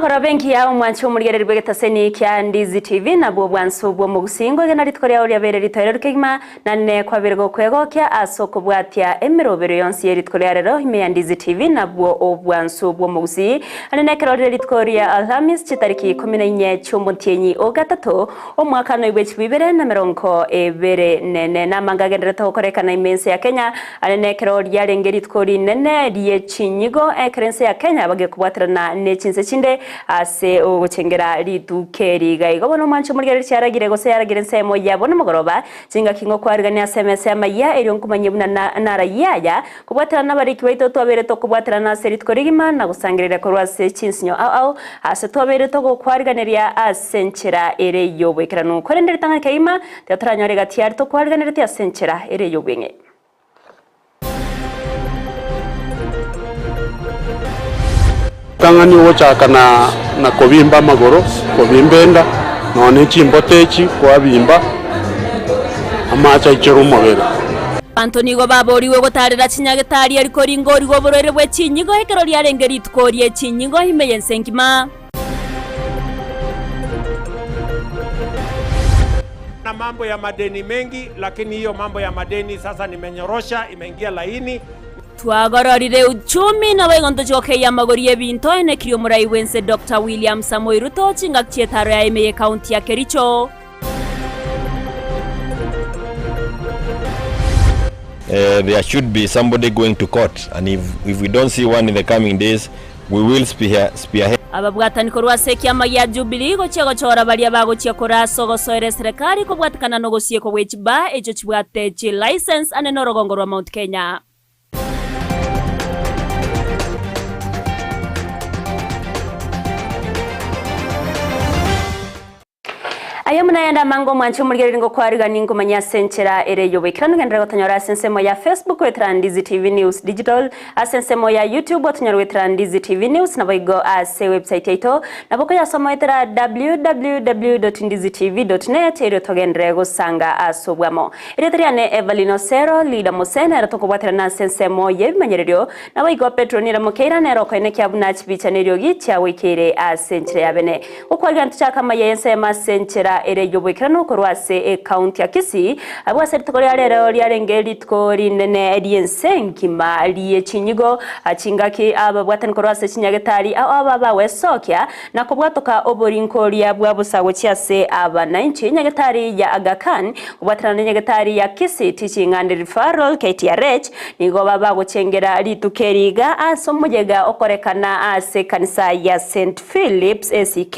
Emagoro benki ya omwanchi omorigereri bw'egetaseni kia Ndizi TV nabwo obwansu bw'omogusingo egena rituko riao riabeire ritoereru kegima nane kwabire gokwegokia ase okobwatia emerobero yonsi ye rituko ria rero ime ya Ndizi TV nabwo obwansu bw'omogusii ande nekero rire rituko ria Alhamis chitariki ikomi na inye chi'omotienyi o gatato omwaka noibwe chibu ibere na merongo ebere nene namanga agenderete gokorekana ime ense ya Kenya ande nekero riarenge rituko rinene rie chinyigo ekero ense ya Kenya bagekobwaterana ne chinse chinde ase ogochengera rituko eri iga igo bono omwancho omorigereria chiaragire gose yaragire ensemo yabo nomogoroba chingaki ngokwarigania ase emesa y'amayia erio nkomanyie buna narayie aya kobwaterana nabariki baito twabeire tokobwaterana ase rituko rigima na gosangereria korwa ase chinsinyo ao ao ase twabeire togokwariganeria ase enchera ere y'oboikeranu korende ritang'ani kegima tiga toranyore egati yaria tokwariganeretie ase enchera ere y'obweng'e. Ritang'ani ogochaka na na kobimba amagoro, kobimba enda, nonya ne chimboto echi kwabimba, amache aichore omobere. Abanto nigo baboorigwe gotaarera chinyagetari eri koringorigwa oborwaire bwe chinyigo ekero riarenge rituko rie chinyigo ime y'ense engima. Na mambo ya madeni mengi, lakini hiyo mambo ya madeni sasa nimenyorosha, imeingia laini. Twagororire uchumi naboigo ntochia amagori y'ebinto enekirie omorai bw'ense Doctor William Samoei Ruto chingaki chi'etaro ya ime y'ecounty ya Kericho. There should be somebody going to court and if, if we don't see one in the coming days we will spear, spearhead. Ababwatani korwa ase ekiama gia Jubilee gochia gochora baria bagochia koraa ase ogosoera eserekari kobwatekana nogosiekwa gwe chibaa echio chibwate chilicence ane norogongo rwa Mount Kenya. Aye buna ayande amange omwanche omorigereria ngokwariganie nkomanye ase enchera ere y'oboikeranu genderera gotonyora ase ensemo ya Facebook goetera Ndizi TV News Digital, ase ensemo ya YouTube otonyore goetera Ndizi TV News naboigo ase website yaito nabo okoyasoma goetera www.ndizitv.net erio togenderere gosanga ase obwamo. Erieta riane Evelyn Osero, Leader Mose nere tokobwaterana ase ensemo y'ebimanyererio Naboigo Petero nere mokeira nere okoenekia buna chibicha neriogi chiagoikeire ase enchera ya bene. Gokwaria ntochake amaiya y'ensemo ase enchera ere y'oboikeranu korwa ase ecounty ya Kisii, abwo ase rituko ria rero riarenge rituko rinene ri'ense engima rie chinyigo chingaki ababwatani korwa ase chinyagetari ao aba bagwesokia na kobwatoka oborinkoria bwa bosa gochia ase abanainchi nyagetari ya Aga Khan kobwaterana ne nyagetari ya Kisii Teaching and Referral KTRH Nigo babagochengera rituko eri iga ase omoyega okorekana ase ekanisa ya St Philips ACK,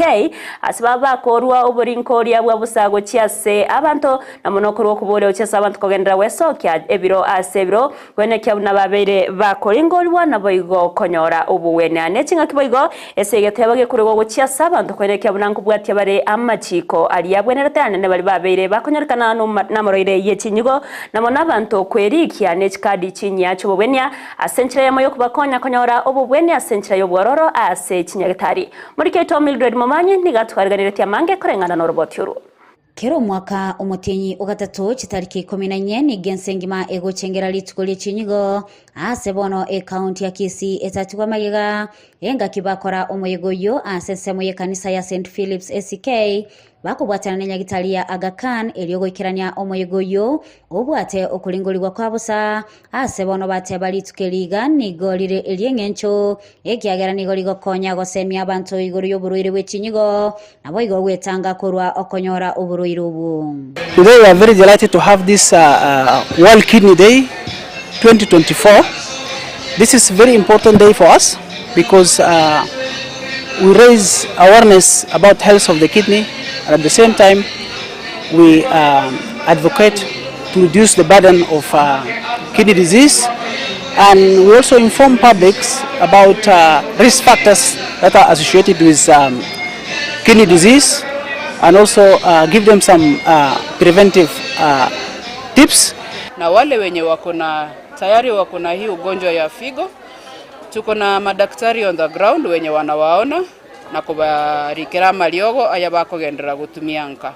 ase babakorua oborinkoria bwa bosa gochia ase abanto, na mono korwa okoboria gochia ase abanto kogenderera gwesokia ebiro ase ebiro, koenekia buna babeire bakoringorigwa naboigo konyora obogwenia. Ne chingaki boigo ase egetebo gekorigwa gochia ase abanto koenekia buna nkobwatia bare amachiko aria abwenerete anene baria babeire bakonyorekana namorwaire ye chinyigo, Na mono abanto kwerikia ne chikadi chinyia chi'obobwenia ase enchera eyemo y'okobakonya konyora obobwenia ase enchera y'obwororo ase chinyagetari. Moriki oito Mildred Momanyi nigo atwariganeretie amange koreng'ana noroboti orwo. Kera omwaka omotienyi o gatato chitariki ikomi na inye nigo ense engima egochengera rituko rie chinyigo ase bono ekaunti ya Kisii etatigwe magega engaki bakora omoyega oyio ase ensemo y'ekanisa ya St Philips ACK Bakobwatana nenyagitari ya Aga Khan erio goikerania omoyega oyio obwate okoringorigwa kwa bosa, ase bono bateba rituko eri iga nigo rire eri'eng'encho, ekiagera nigo rigokonya gosemia abanto igoro y'oborwaire bwe chinyigo, naboigo gwetanga korwa okonyora oborwaire obwo. Today we are very delighted to have this World Kidney Day 2024. This is very important day for us because we raise awareness about health of the kidney and at the same time we advocate to reduce the burden of kidney disease and we also inform publics about risk factors that are associated with kidney disease and also give them some preventive tips. Na wale wenye wako na tayari wako na hii ugonjwa ya figo, tuko na madaktari on the ground wenye wanawaona na kobarikera amariogo aya bakogenderera gotumia nka.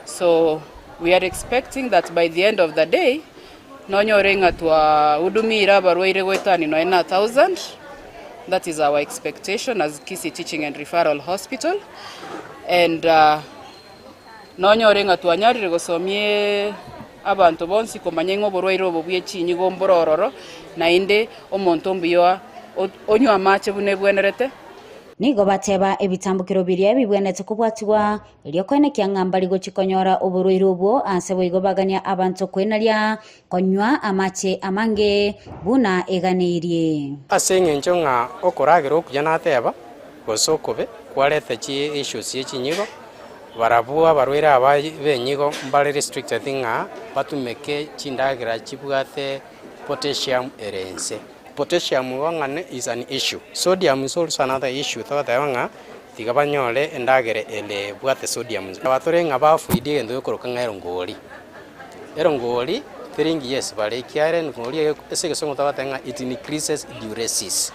So we are expecting that by the end of the day nonyore ng'a twahudumire abarwaire goetania nonya na 1000. That is our expectation as Kisii Teaching and Referral Hospital and nonyore ng'a twanyarire gosomia abanto bonsi komanya ng'a oborwaire obo bwe chinyigo mbore ororo, naende omonto mbuya onywe amache buna ebwenerete. Nigo bateba ebitambokero biria bibwenerete kobwatigwa, erio koenekia ng'a mbari gochia konyora oborwaire obwo, ase boigo bagania abanto kwenaria konywa amache amange buna eganeirie. Ase engencho ng'a okoragera okuya nateba, gose okobe, kwarete chi issues chie chinyigo, barabwo abarwaire aba b'enyigo mbare restricted ng'a batumeke chindagera chibwate potassium ere inse. Potassium igo ng'a is an issue, sodium is also another issue togoteba ng'a tiga banyore endagera ere ebwate sodium. Aba tore ng'a bafoidi egento gekoroka ng'a erongori, erongori teri ngiya ase bare ekiagera erongori eye ase egesongo togoteba ng'a it increases diuresis.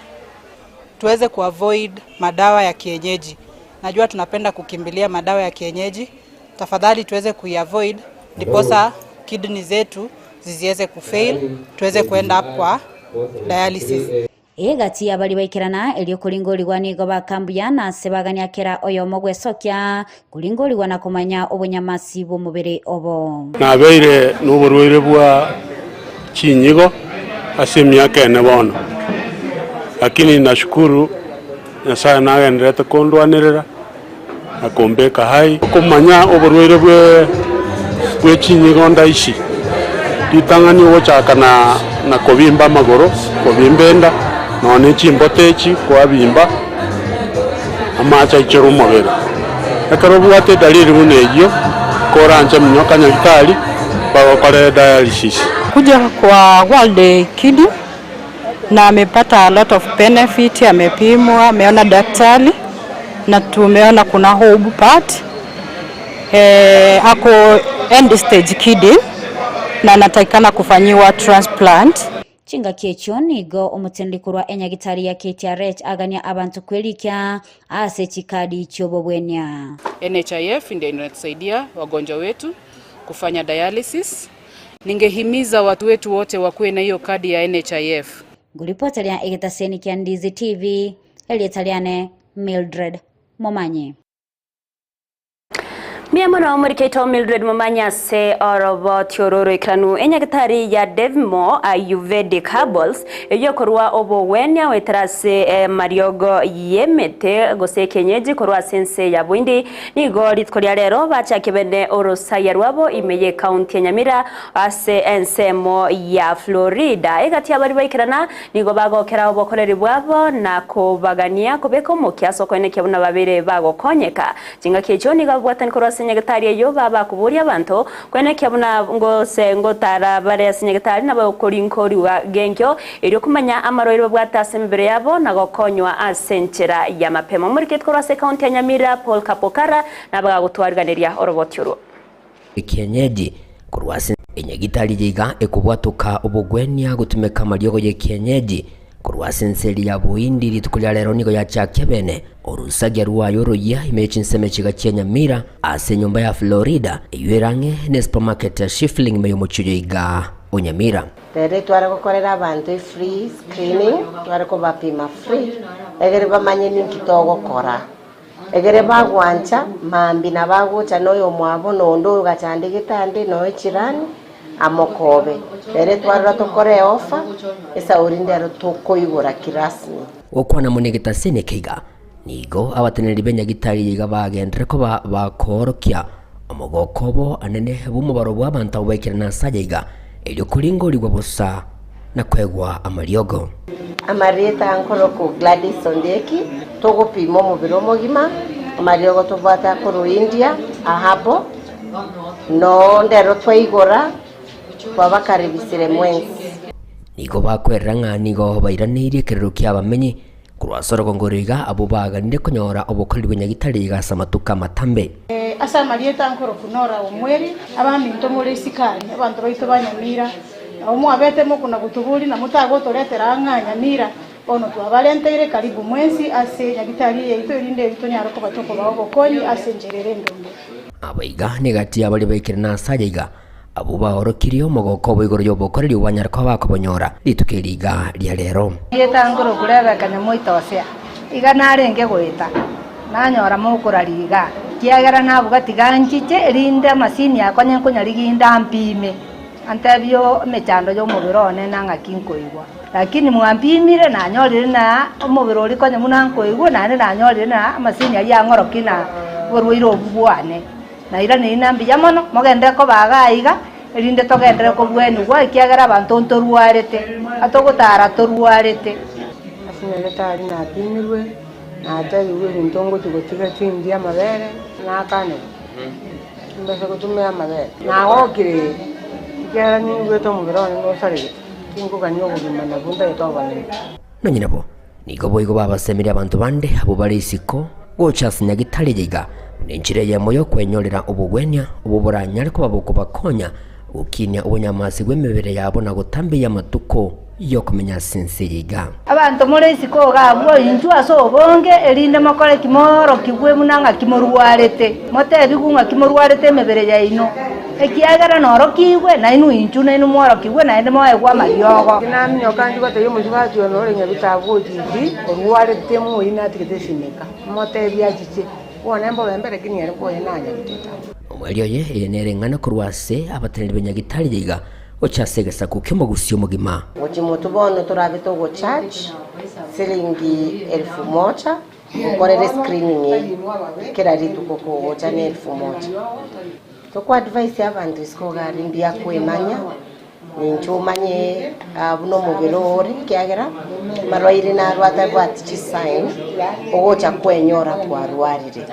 Tuweze kuavoid madawa ya kienyeji. Najua tunapenda kukimbilia madawa ya kienyeji, tafadhali tuweze kuiavoid ndiposa kidney zetu zisiweze kufail, tuweze kuenda up kwa dialysis. Egati y'abaria baikerana erio koringorigwa nigo bakambuya na ase bagania kera oyomo gwesokia koringorigwa na komanya obonyamasi bw'omobere obo. Nabeire noborwaire bwa chinyigo ase emiaka ene bono, lakini nashukuru Nyasaye nagendererete kondwanerera na kombeka hai. Okomanya oborwaire bwe bwe chinyigo ndaichi, ritang'ani ogochaka na na kobimba amagoro, kobimba enda, nonya ne chimboto echi kwabimba, amache aichore omobere. Ekero obwate edalili buna eyio, koranche minyoka nyagitari, bagokorere dialysis. Kuja kwa World Kidney na amepata a lot of benefit, amepimwa, ameona daktari na tumeona kuna hope part. Eh, ako end stage kidney na anatakikana kufanyiwa transplant. Chingaki echio nigo omoteneneri korwa enyagitari ya KTRH agania abanto kwerikia ase chikadi chi'obobwenia. NHIF ndio inatusaidia wagonjwa wetu kufanya dialysis. Ningehimiza watu wetu wote wakuwe na hiyo kadi ya NHIF. Ngoripoteria egetaseni kia Ndizi TV, erieta riane Mildred Momanyi. Mbuya mono omorikeito Mildred Momanyi ase oroboti oro oroikeranu enyagitari ya Devmo Ayurvedic Herbals eyio ekorwa obogwenia goetera ase amariogo y'emete gose ekienyeji korwa ase ense ya Boindi. Nigo rituko ria rero bachakia bene orosaya rwabo ime y'ecounty ya Nyamira ase ensemo ya Florida. Egati y'abaria baikerana nigo bagokera obokoreri bwabo na kobagania kobeka omokia ase okoenekia buna babere bagokonyeka. Chingaki echio nigo ababwatani korwa ase nyagetari eyio babakoboria abanto koenekia buna gose ngotara bare ase nyagetari na bakorinkorigwa genkio erio komanya amarwaire babwate ase emebere yabo na gokonywa ase enchera y'amapemo. Omoriketi korwa ase ekaunti ya Nyamira Paul Kapokara nabagagotwariganeria oroboti orwo. Ekienyeji, korwa ase enyagitari yaiga ekobwatoka obogwenia gotumeka amariogo y'ekienyeji korwa ase ense eria ya Bohindi rituko ria rero nigo yachakia bene orusagia rwaye oroyia ime ye chinsemo chiga chia Nyamira ase enyomba ya Florida eyio ere ang'e ne supermarket ya Shifling ime y'omochie oyo iga o Nyamira. Rero tware gokorera abanto efree screening, tware kobapima free, egere bamanye ninki togokora. Egere bagwancha, mambia nabagocha noyomwabo, na onde oyogachandegete ande, na oyo chirani, amokobe. Ere twarora tokore eofa, esauri ndero tokoigora kirasmi. Gokwana mono egetasini eke iga, nigo abateneneri b'enyagitari eye iga bagenderere koba bakoorokia omogoko obo anene bw'omobaro bw'abanto abwo baikire ase aya iga, erio koringorigwa bosa na koegwa amariogo. Amarieta nkorokwa Gladys Ondieki, togopima omobere omogima, amariogo tobwate akorwa India, Ahabo, noo ndero twaigora twabakaribisire mwensi. Nigo bakwerera ng'a nigo bairaneirie ekerero ki'abamenyi korwa ase orogongo oro iga abwo baganire konyora obokoreri bwa Nyagitari iga ase amatuko amatambe. Ase amarieta nkorokwa Nora Omweri, abaminto more isiko aria, abanto baito ba Nyamira, nabo mwabete mokona-gotoboria na motagotoretera ang'e Nyamira, bono twabarenteire karibu mwensi ase nyagitari eye yaito erinde erio tonyare koba tokobaa obokonyi ase enchera ere endonge. Aba iga negati ya baria baikire nase aya iga. Abwo baorokirie omogoko obo igoro y'obokoreri obwanyare koba bakobonyora rituko eri iga ria rero. Rieta nkoro Rebeka nyamoita Hosea, iga narenge goeta, nanyora mokoraria iga, ekiagera nabuga tiga nchiche, erinde amasini akonye nkonyarigia inde ampime, antebie emechando y'omobere one na ng'aki nkoigwa. Lakini mwampimire, nanyorire na omobere oria konya buna nkoigwa, naende nanyorire na amasini ayio ang'orokie na oborwaire obwo bwane. Nairaneri na mbuya mono, mogenderere koba iga aiga, erinde togenderere kobwenigwa, ekiagera abanto ntorwarete, atogotara torwarete. Ase nyagetari napimirwe, natebigwe ebinto ngochia gotiga tindi amabere, nakanigwa, timbasa gotumia amabere. Nagokire ekiagera nigwete omobere one nosaregete, tinkogania obogima nabwo ntagete obonene. Nonye nabo, Nigo boigo babasemerie abanto bande abwo bare isiko gocha ase Nyagitari eye iga, buna enchera eyemo y'okwenyorera obogwenia obwo boranyare koba bokobakonya gokinia obonyamasi bw'emebere yabo na gotambia amatuko y'okomenya ase ense eye iga. Abanto more isiko iga abwo, inchuo ase obonge, erinde mokore ki? Moorokigwe buna ng'aki morwarete, motebigwe ng'aki morwarete emebere yaino. Ekiagera norokigwe, nainwe inchuo nainwe mworokigwe, naende moegwe amariogo. Naminyoka inche gotebia omosubati one ore nyabitabu gochia orwarete moyio natigete esimeka, motebie achiche, bono mbobe mbere lakini ere boye nanyabitete amo. Omweri oye, eye nere eng'ana korwa ase abateneneri ba Nyagitari iga gocha ase egesaku ki'omogusii omogima. Gochia motwe bono torabe togocharge siringi elfu moja. Okorere screening eye kera rituko kogocha ne elfu moja. Toko advise abanto isiko iga aria mbuya kwemanya, ninche omanye buna omobere ore ekiagera amarwaire naro atabwati chisign ogocha kwenyora kwarwarire.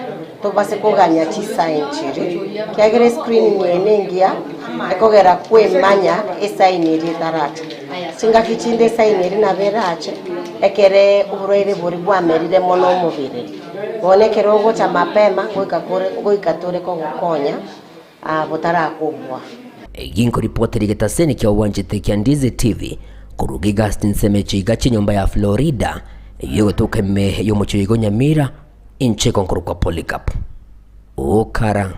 Tobase koganya chisign chiria ekiagera escreening eye ne engiya ekogera kwemanya esign eria etaracha. Chingaki chinde esign eria nabo erache ekere oborwaire boria bwamerire mono omobere. Bono ekero ogocha mapema ngoika kore ngoika tore kogokonya botarakobua. Egi nkoripotera egetaseni kia obwanchete kia Ndizi TV korwa Gigas chinsemo echi iga chinyomba ya Florida eyio egotoka ime y'omochie oigo Nyamira inche igo nkorokwa Polycarp Okara.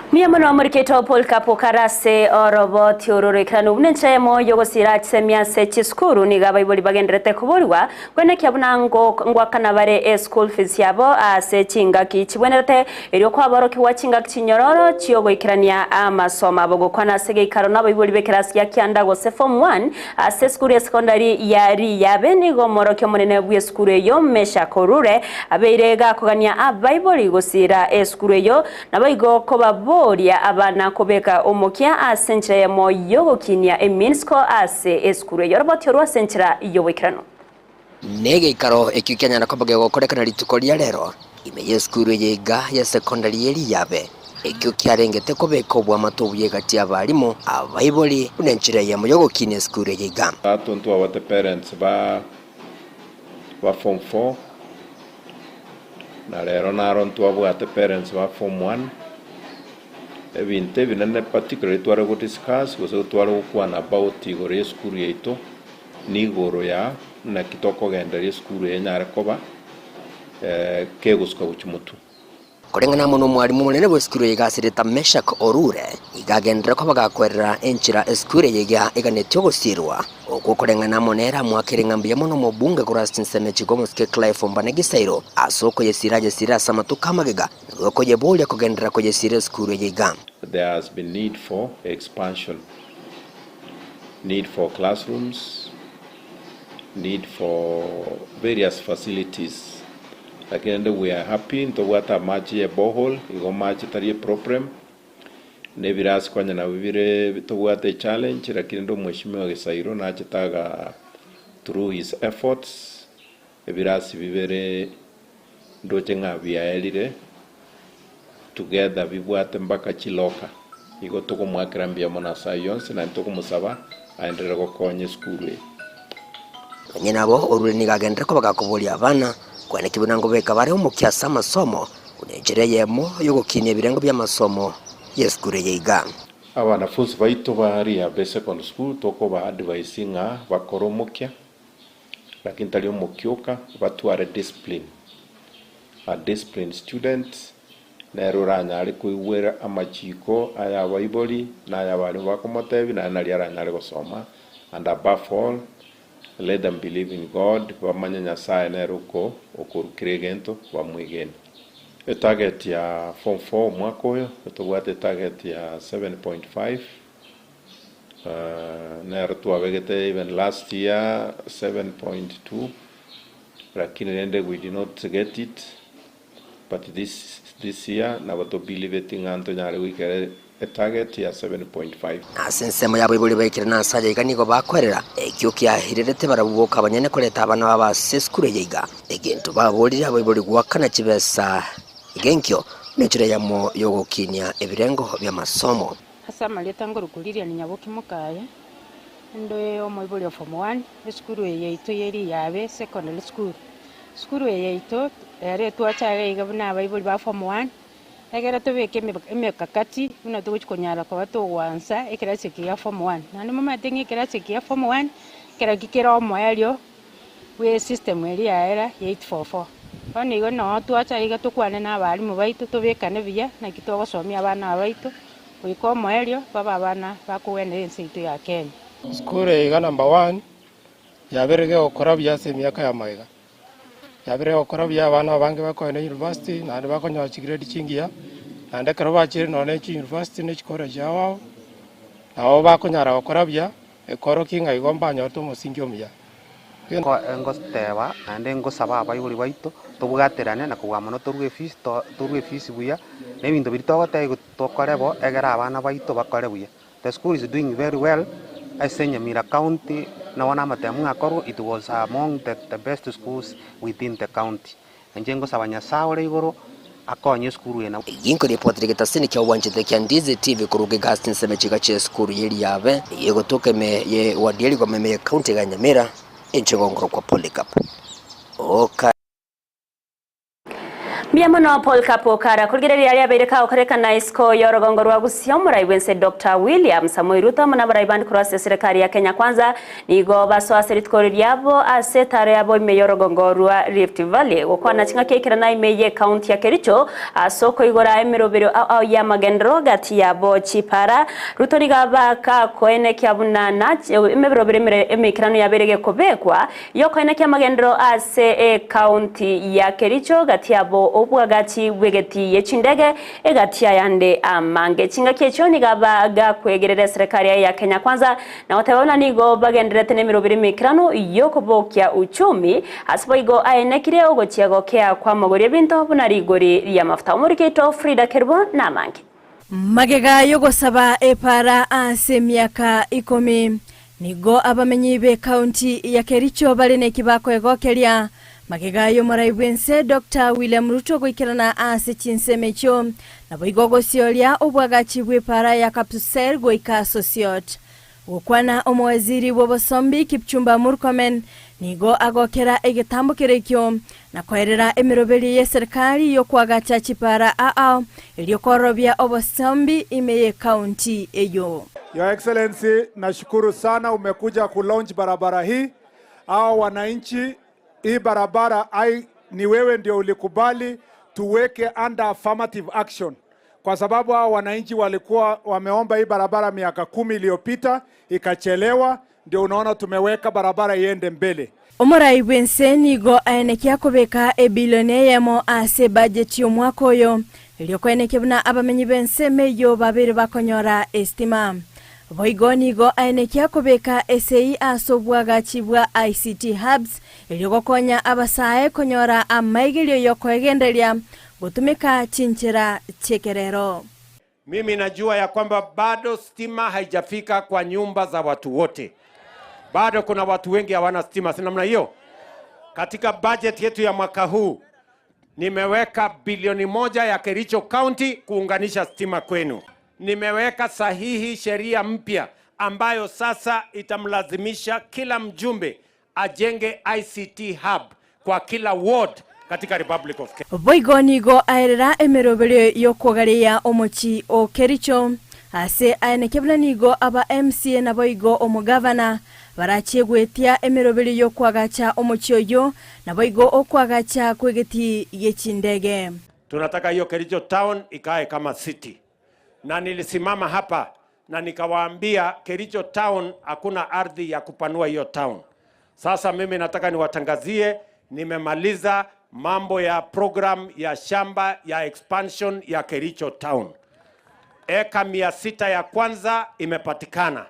Mbuya mono omorikito Polycarp Okara ase oroboti oro roikeranu buna enchera eyemo y'ogosira chisemi ase chisukuru nigo abaibori bagendererete koborigwa kwenekia buna ngoakana bare eschool fees yabo ase chingaki chibwenerete erio kwaborokigwa chingaki chinyororo chiogoikerania amasomo abo gokwana ase geikaro nabaibori b'ekerasi gia kianda gose form one Ase esukuru ya sekondari ya Riyabe nigo omworokia omonene bw'esukuru eyio Meshack Orure abeire gakogania abaibori gosiira esukuru eyio naboigo kobaboria abana kobeka omokia ase enchera eyemo y'ogokinia eminsiko ase esukuru eyio. Roboti orwo ase enchera y'oboikeranu. Negeikaro ekio kianyara koba gegokorekana rituko ria rero, ime y'esukuru eye iga ya sekondari ye Riyabe, ekio kiarengete kobeka oboamate obuya egati y'abalimu, abaibori, buna enchera eyemo y'ogokinia esukuru eye iga. Tato ntwabwate parents ba ba form four, na rero naro ntwabwate parents ba form one, ebinto ebinene particularly tware go discuss gose tware gokwana about igoro ya esukuru yaito. Nigoro ya naki tokogendereria esukuru eye enyare koba kegosuka gochia motwe. Koreng'ana amo nomwarimu omonene bw'esukuru eye Gasirita Meshack Orure, nigo agenderera koba gakwerera enchera esukuru eye iga eganetie ogosirwa. Okwo koreng'ana amo nere amoakere ng'a mbuya mono omobunge korwa ase chinsemo echi Omosike Clive Ombane Gisairo ase okoyesira ayesire ase amatuko amagega nigo okoyeboria kogenderera koyesira esukuru eye iga. There has been need for expansion. need for classrooms, need for various facilities lakini rende we are happy ntobwate amache ye borehole igo mache tari eproblem, na ebirasi konya nabio bire tobwate echallenge lakini rende omweshimiwa Gisairo nachete aga through his efforts ebirasi bibere ndoche ng'a biaerire together bibwate mpaka chiloka, igo tokomoakera mbuya mono ase ayio onsi naende tokomosaba aenderere gokonya esukuru eye. Onye nabo, orure nigo agenderere koba gakoboria abana, kwaneki buna ngobeka bare omokia ase amasomo, buna enchera eyemo y'ogokinia ebirengo bi'amasomo y'esukuru eye iga. Abanafunsi baito ba Riabe Secondary School tokoba advise ng'a bakore omokia, lakini tari omokia oka, batware discipline. A disciplined student Nere oranyare koigwera amachiko ay'abaibori na ay'abarimu bakomotebia, naende nario aranyare gosoma. And above all, let them believe in God, bamanye Nyasae nere oko okorukire egento, bamwegene. Etarget ya form four omwaka oyo, tobwate etarget ya 7.5, nero twabegete even last year 7.2, lakini rende we did not get it. But this this year nabo to believeti ng'a ntonyare goikera etarget ya 7.5. Ase ensemo y'abaibori baikire nase aya iga nigo bakwerera ekio kiahirerete barabwo boka abanyene koreta abana babo ase esukuru eye iga. Egento baborire abaibori goakana chibesa egenkio nenchera eyemo y'ogokinia ebirengo bi'amasomo. Ase amarieta ngorokwa Lilian Nyaboki Mokaye, inde omoibori o form one, esukuru eye yaito ye Riyabe Secondary School. Esukuru eye yaito ere etwacha iga iga buna abaibori ba form one, egere tobeke emekakati buna togochi konyara koba togoansa ekerasi eke gia form one. Naende momanyete ng'a ekerasi eke gia form one, ekeraki kere omoerio bwa esystem eria yaera ya 8-4-4. Bono igo noo twacha iga tokwane na abalimu baito tobekane buya naki togosomia abana aba baito, goika omoerio babe abana bakogwenera ense yaito ya Kenya. Esukuru eye iga number one, yabeire gegokora buya ase emiaka ya magega. Yabeire egokora buya abana abange bakoenda university naende bakonyora chigrade chingiya, naende ekero bachire nonye ne chiuniversity ne chicollege ao ao, nabo bakonyara gokora buya, ekorokia ng'a igo mbanyorete omosingi omuya. Ngoteba naende ngosaba abaibori baito, tobwaterane na kobua mono torue efees to torue efees buya, na ebinto biria togotebiwa tokore bo, egere abana baito bakore buya. The school is doing very well ase Nyamira county, nabo namatemu akorwa it was among the the best schools within the county. Inche ngosaba Nyasae ore igoro akonye esukuru eye na. Ginko ripoti rigetasini kia obwanchete kia Ndizi TV korwa Gigasti nseme chiga chia esukuru ye Riabe eye egotoka ime ye ward ya Rigoma ime ye county ya Nyamira enche gongorokwa Polycarp Oka. Mbuya mono Paul Kapo kara korigereria aria abeire kagokorekana isiko y'orogongo rwa Gusii omorai bwense Doctor William Samoei Ruto amo nabarai bande korwa ase eserekari ya Kenya Kwanza nigo basoa ase rituko riabo ase etaro yabo ime y'orogongo rwa Rift Valley gokwana ching'aki aikerana ime y'ecounty ya Kericho ase okoigora emeroberio ao ao y'amagenderero gati yabo chipara Ruto nigo abaka koenekia buna emeroberio emeikeranu yabeire gekobekwa Y'okoenekia amagenderero ase ecounty ya Kericho gati yabo obwagachi bw'egeti ye chindege egati ayande amange. Chingaki echio nigo aba gakwegerera eserekari aye ya Kenya Kwanza na goteba buna nigo bagendererete nemeroberi emeikeranu y'okobokia uchumi ase boigo aenekire ogochia gokea kw'amagori ebinto buna rigori ri'amafuta. Omoriki oito Frida Kerubo namange. Magega y'ogosaba epaara ase emiaka ikomi, nigo abamenyi b'ekaunti ya Kericho bare neki bakoegokeria. Magega y'omorai bw'ense Doctor William Ruto goikerana ase chinsemo echio, naboigo gosioria obwagachi bw'epaara ya Kapsel goika Sosiot. Gokwana omowaziri bw'obosombi Kipchumba Murkomen nigo agokera egetambo kerekio na koerera emeroberio y'eserikari y'okoagacha chipaara ao erio kororobia obosombi ime y'ekaunti eyio. Your Excellency, nashukuru sana umekuja ku launch barabara hii. Hawa wananchi, hii barabara ai, ni wewe ndio ulikubali tuweke under affirmative action kwa sababu hao wananchi walikuwa wameomba hii barabara miaka kumi iliyopita ikachelewa, ndio unaona tumeweka barabara iende mbele. Omorai bw'ense nigo aenekia kobeka ebilioni eyemo ase ebajeti y'omwaka oyo, erio koenekia buna abamenyi b'ensemo eyio babeire bakonyora esitima. Boigo nigo aenekia kobeka esei ase obwagachi bwa ICT hubs, erio gokonya abasae konyora amaigerio y'okoegendereria Gotumeka chinchera chi'ekerero. Mimi najua ya kwamba bado stima haijafika kwa nyumba za watu wote. Bado kuna watu wengi hawana stima, si namna hiyo? Katika budget yetu ya mwaka huu nimeweka bilioni moja ya Kericho County kuunganisha stima kwenu. Nimeweka sahihi sheria mpya ambayo sasa itamlazimisha kila mjumbe ajenge ICT hub kwa kila ward katika Republic of Kenya. Boigo nigo aerera emeroberio y'okogareia omochie o Kericho ase aeneke buna nigo aba MCA naboigo omogavana barachie goetia emeroberio y'okoagacha omochie oyio naboigo okoagacha kw'egetii gie chindege. Tunataka hiyo Kericho town ikae kama city, na nilisimama hapa na nikawaambia Kericho town hakuna ardhi ya kupanua hiyo town. Sasa mimi nataka niwatangazie, nimemaliza mambo ya program ya shamba ya expansion ya Kericho town. Eka 600 ya kwanza imepatikana,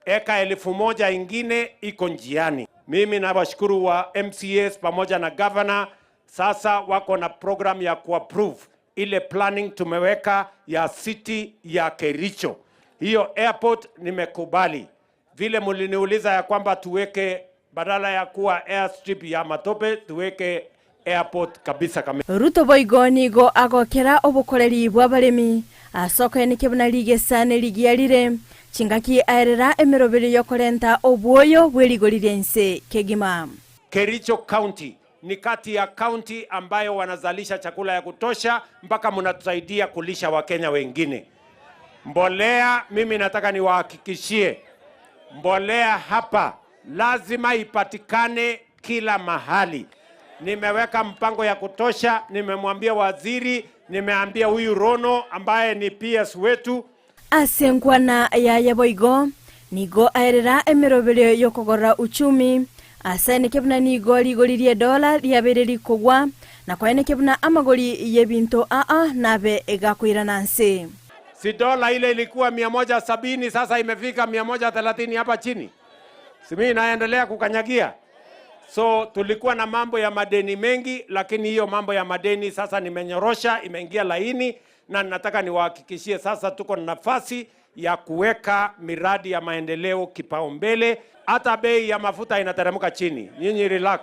eka 1000 ingine iko njiani. Mimi nawashukuru wa MCAs pamoja na governor, sasa wako na program ya kuapprove ile planning tumeweka ya city ya Kericho. Hiyo airport nimekubali. Vile mliniuliza ya kwamba tuweke badala ya kuwa airstrip ya matope tuweke airport kabisa kamili. Ruto boigo nigo agokera obokoreri bw'abaremi ase okoeneke buna rigesa nerigiya rire, chingaki aerera emeroberi y'okorenta obwoyo bwe rigori ri'ense kegima. Kericho County ni kati ya county ambayo wanazalisha chakula ya kutosha mpaka mnatusaidia kulisha Wakenya wengine. Mbolea, mimi nataka niwahakikishie, mbolea hapa lazima ipatikane kila mahali. Nimeweka mpango ya kutosha, nimemwambia waziri, nimeambia huyu Rono ambaye ni PS wetu. Ase enkwana yaye boigo nigo aerera emeroberio y'okogorora uchumi, ase eneke buna nigo rigori ri'edola riabeire rikogwa, na kwaeneke buna amagori y'ebinto aa nabe gakoirana nse. Si dola ile ilikuwa 170 sasa imefika 130 hapa chini. Si mimi naendelea kukanyagia. So tulikuwa na mambo ya madeni mengi, lakini hiyo mambo ya madeni sasa nimenyorosha, imeingia laini, na nataka niwahakikishie sasa tuko na nafasi ya kuweka miradi ya maendeleo kipaumbele. Hata bei ya mafuta inateremka chini. Nyinyi relax.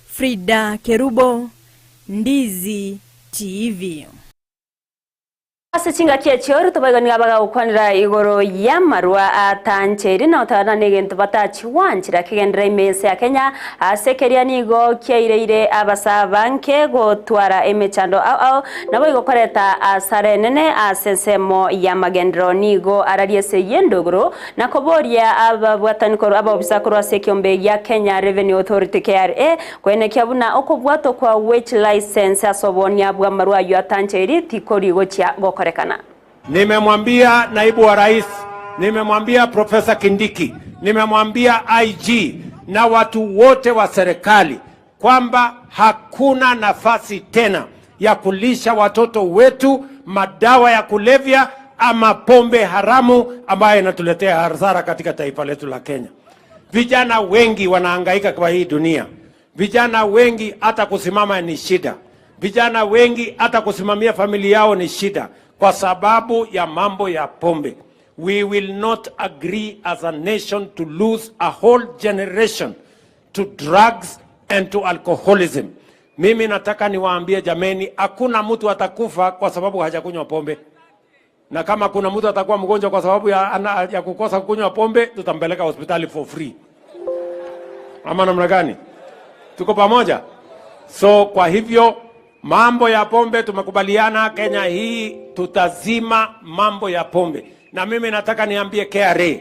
Frida Kerubo, Ndizi TV. Ase chingaki echio Ruto boigo nigo abagagokwanera igoro y'amarwa atancheire na gotagana na egento batachiwanchera kegenderera ime ense ya Kenya ase keria nigo kiaireire abasaa banke gotwara emechando ao ao naboigo koreta asara enene ase ensemo y'amagenderero nigo ararie ase eyio endogoro na koboria ababwatani korwa abaobisa korwa ase ekiombe gia Kenya Revenue Authority KRA koenekia buna okobwatwa kwa wage license ase obonia bw'amarwa ayio atancheiri tikori gochia gokorekana. Nimemwambia naibu wa rais, nimemwambia Profesa Kindiki, nimemwambia IG na watu wote wa serikali kwamba hakuna nafasi tena ya kulisha watoto wetu madawa ya kulevya ama pombe haramu ambayo inatuletea hasara katika taifa letu la Kenya. Vijana wengi wanahangaika kwa hii dunia. Vijana wengi hata kusimama ni shida. Vijana wengi hata kusimamia familia yao ni shida kwa sababu ya mambo ya pombe. We will not agree as a nation to lose a whole generation to drugs and to alcoholism. Mimi nataka niwaambie jameni, hakuna mtu atakufa kwa sababu hajakunywa pombe, na kama kuna mtu atakuwa mgonjwa kwa sababu ya, ana, ya kukosa kunywa pombe, tutampeleka hospitali for free, ama namna gani? Tuko pamoja? So kwa hivyo mambo ya pombe tumekubaliana, Kenya hii tutazima mambo ya pombe, na mimi nataka niambie KRA,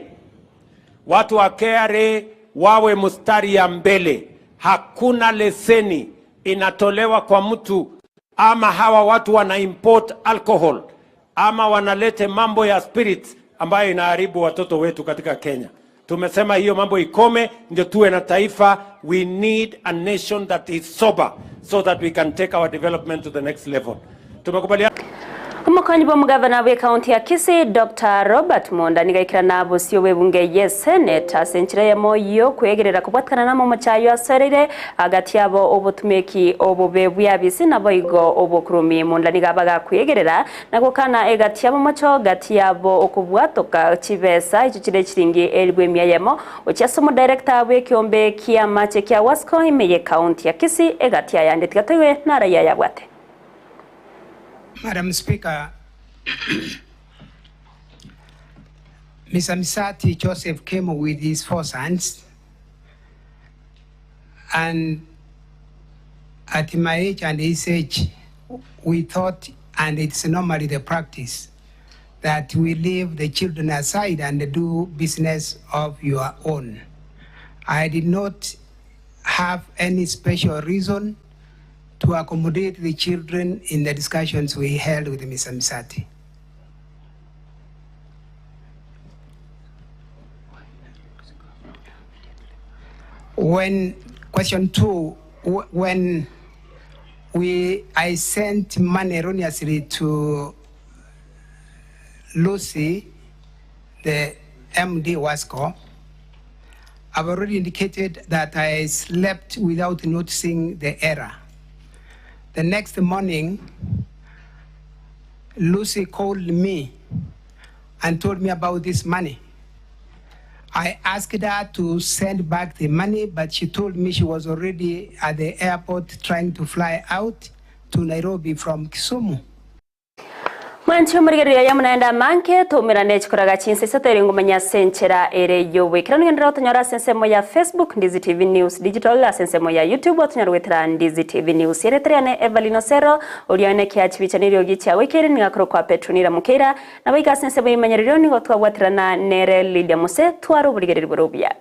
watu wa KRA wawe mstari ya mbele. Hakuna leseni inatolewa kwa mtu ama hawa watu wana import alcohol ama wanalete mambo ya spirits ambayo inaharibu watoto wetu katika Kenya. Tumesema hiyo mambo ikome, ndio tuwe na taifa. We need a nation that is sober so that we can take our development to the next level. Tumekubaliana. Omokonyi bwa omogavana bwe county ya Kisii Dr. Robert Monda nigo aikera bosio bw'ebunge ye Senate ase enchera eyemo y'okwegerera kobwatikana na amamocho ayio asoereire agati abo obotumeki obobe bw'abisi naboigo obokurumi. Monda nigo abagakwegerera na gokana egati y'amamocho gati yabo okobwatoka chibesa echio chire chiringi elibu emia eyemo gochia ase omodirector bw'ekiombe kia amache kia Wasco ime ye county ya Kisii egati ayande tiga toigwe naro yayabwate. Madam Speaker, Mr. Misati Joseph came with his 4 sons, and at my age and his age, we thought, and it's normally the practice, that we leave the children aside and do business of your own. I did not have any special reason to accommodate the children in the discussions we held with Mr. Misati. When question 2, when I sent money erroneously to Lucy, the MD Wasco, I've already indicated that I slept without noticing the error. The next morning, Lucy called me and told me about this money. I asked her to send back the money, but she told me she was already at the airport trying to fly out to Nairobi from Kisumu. Mwanche omorigereria ya munaende amange, toumerane chikoraga chinsa isato ere ngomanya ase enchera ere y'oboikeranu. Genderera gotonyora ase ensemo ya Facebook, Ndizi TV News Digital, ase ensemo ya YouTube otonyore goetera Ndizi TV News. Eretera yane Evelyn Osero, oria one kia chibicha na eriogi chiagoikeire nigo akorokwa Petronila Mokeira, Naboigo ase ense bw'ebimanyererio nigo twabwaterana nere Lydia Mose, tware oborigereria bore obuya.